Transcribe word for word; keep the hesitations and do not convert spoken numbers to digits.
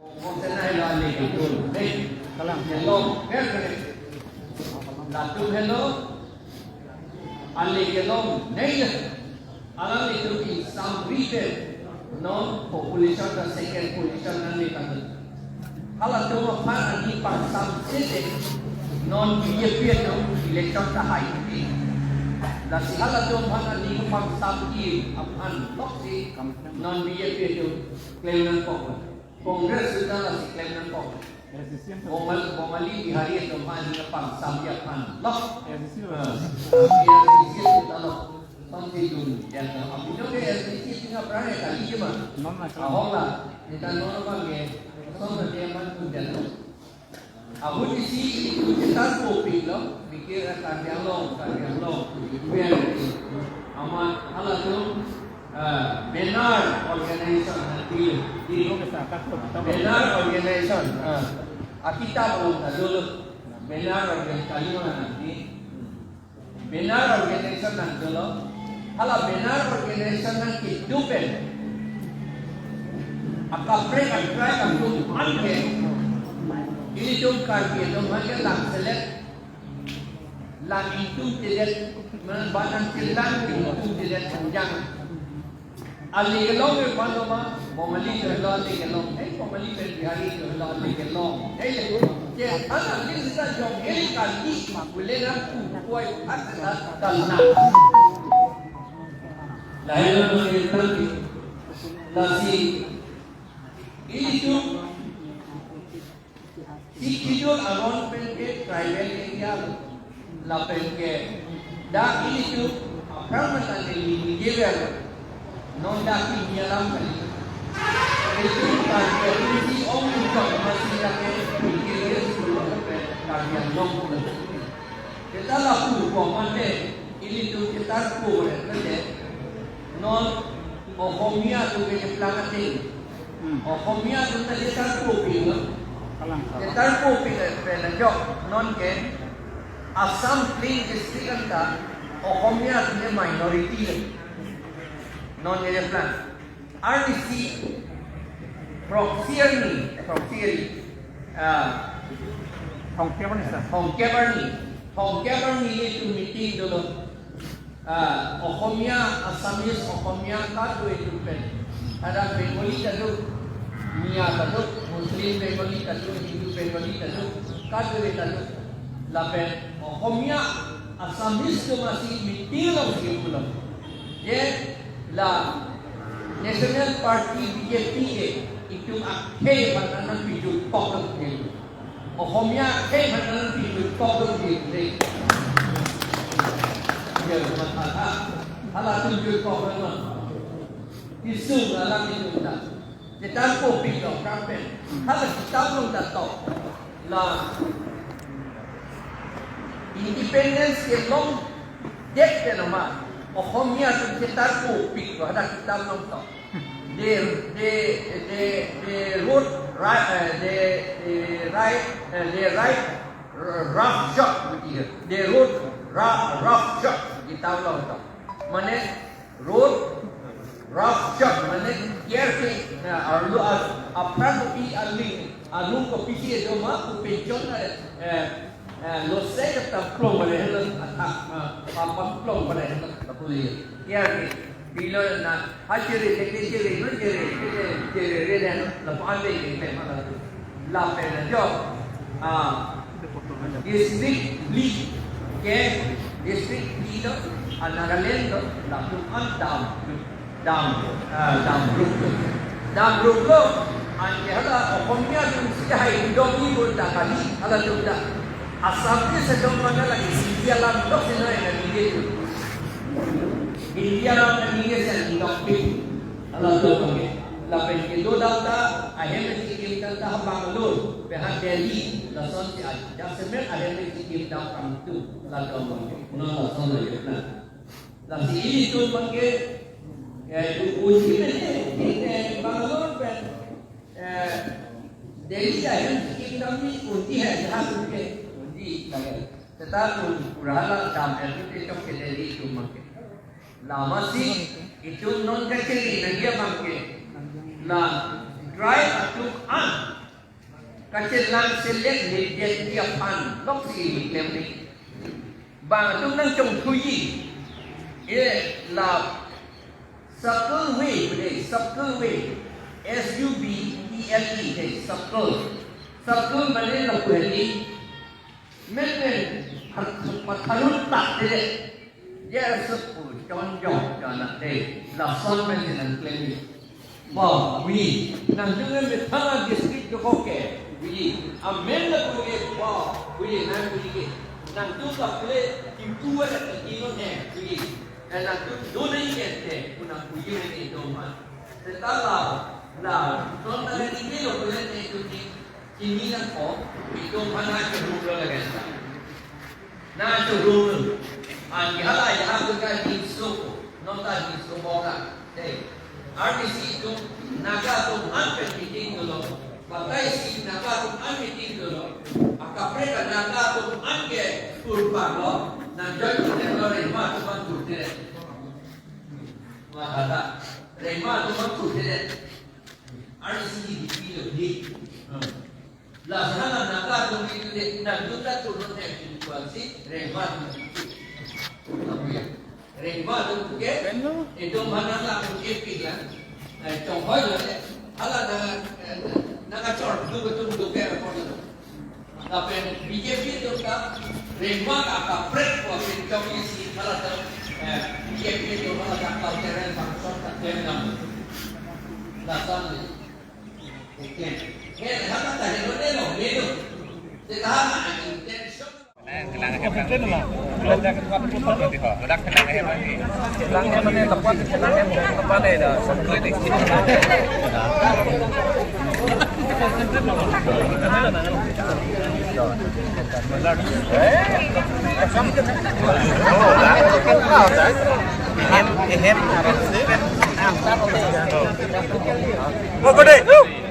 Kongsen ai la le ke tun. Hei, kalang. Hello, hei, hei. Latum hello. Ale kelong, nai ya. Alanglitum ingsam rite, non population ta second position nangne tanglo. Halatum aphan aning pangsam sete, non B J P atum election ta hai te. Lasi halatum aphan aning pangsam-i aphan loksi, non B J P atum klem nangkok. Congress seta lasi klem nangkok. Bongal-, Bongali Bihari atum aphan aning pangsam-i aphan lo. Ah, A I C C seta lo. Samsi dun dia lo. Aphi lo ke A I C C seta prangai kali ke ma. Ahok la. Neta non abang ke. Som na dia man dun dia lo. Ahut isi itu kita topik lo. Pikir Karbi Anglong, Karbi Anglong. Amat halatum, ah, Benar Organization nanti. Di Benar Organization, ah, akita belum tadu lo. Benar Organization kali mana nanti. Benar Organization nangdolo. Hala Benar Organization nangkedo pen akaprek akrai atum aphan ke, ilitum Karbi atum aphan ke langselet, lang ingtungtedet, mane ba nangchelang ingtungtedet jang. Ale kelong ke mano ma, Bongali ke lo ale kelong. Eh, Bongali pen Bihari ke lo ale kelong. Eh, je, ana ling sita jong eli kali, ma kule na ku, kuai, at, at, at, na. Lahai lo no ye tangki. Lasi, ilitum si kidul aron pen ke tribal area lo. Lapen ke dak ilitum aphrang mata neli neli ver. Non dak Pini alam kali. Ilitum kan ke isi ong ujok masih dak ke Pini area sepuluh pen Karbi Anglong pulo. Kita lapu ko mate ilitum kita ko re mate. Non Ohomia atum ke plangating. Hmm. Ohomia atum ta chetar kopik lo. Kalang sa. Chetar kopik, eh, pela jok non ke Assam Plain District anta Ohomia atum ke minority lo. Non ke plan. Arnisi proxy arni, proxy arni. Ah, Thongkep arni sa. Thongkep arni. Thongkep arni itu meeting dolo. Ah, Ohomia, Assamese, Ohomia, kadokave atum pen. Ada Bengali ta do, Miya ta do, Muslim Bengali ta do, Hindu Bengali ta do, kadokave ta do. Lapen Ohomia, Assamese atum si meeting along si pulo. Je la National Party B J P ke itum akhei aphan nangpijut pok lo. Ohomia akhei aphan nangpijut pok lo di dei. Ya, matha. Halatum jut pok lo non. Isu alam itu ta. Chetar kopik lo kampen. Hala kitab lo ta to. La independence kelongdet pen ma Ohomia atum chetar kopik lo, hala kitab lo to. They, they, they, they wrote right, uh, they, they write, uh, they write r-, roughshod, begitu. They wrote ra-, roughshod, kitab lo to. Mane wrote roughshod, mane careful, na, arlo a-, apran kopi aling, anung kopisi do ma, ku pension, eh, eh, eh, lo se kata plong pada helo, atak, ah, papa plong pada helo, tak boleh. Careful. Bilo na, ha chere, chere, chere, no chere, chere, chere, re, re, no, lapu ande ke, ke, mana tu. Lapen ajo, ah, district phli, ke, district phli lo, ah, Nagaland lo, lapu an dam, dam, ah, dam ruk lo. Dam ruk lo, anke hala, Ohomia atum si hai, dom ni bol ta kali, hala tu da. Assamese atum mana lagi Hindi alam, dok sino yang Hindi tu. Hindi alam Hindi si dok pi. Hala do bang ke. Lapen kedo dam ta, ahem si kim dam ta ha Bangalore, pe ha Delhi, lason si a-, jasemet ahem si kim dam kam tu, hala do bang ke. Una lason lo ye na. Lasi ilitum bang ke, eh, u-, uji men ke, eh, Bangalore pen, eh, Delhi ahem si kim dam ni, uji hai, ha, uji, uji, bang ke. Teta un pura hala dam el tu te chok ke Delhi tu bang ke. Lasi itum non kachere nangji abang ke. La tribe atum an Kachelang selet ni jeti aphan loksi klem ni. Bang atum nangchongthuji. E la Subtle way, pede, subtle way. S U B T L E, de, subtle. Subtle mane lapu hedi. Menmen, har, patharun tak de. Dia sepu, chonjong, chona de. Lason men nangklem. Ba, wi, nangdungan methang district dokok ke, wi. Amen lapu ke, ba, wi, nang wi ke. Nangdung kaple, timpu ada tinggi lo ne, wi. Nangtum do nangji ke te, pu nangpuji nang itum aphan. Seta la, la, non ta nangji ke lo pu le ne itum ni, chini nangkok, itum aphan nangchorumlo lake ta. Nangchorum. Anke hala ya atum ka dingso, non ta dingso bola. Te, arnisi itum, Naga atum aphan pen meeting dolo. Batai si Naga atum aphan meeting dolo. Akaprek Naga atum aphan ke kurpa lo. Nang join ko telo Rengma atum aphan kurte. Wah, ada. Rengma atum aphan kurte. Arnisi di di lo di. Hmm. La sana Naga atum itu de, nangtum ta turun ne kurpa si Rengma atum itu. Tapi ya. Rengma atum ke, itum mana la atum epik la. Eh, chonghoi lo le. Hala na, eh, nangkachor du betum du ke report lo. Lapen B J P atum ta, Rengma ka kaprek ko atum chong isi hala ta, eh, B J P atum hala ta cultural function ta klem nang. Lason le. Oke. He, hala ta helo ne lo, ne lo. Te hala na intention. Oke deh.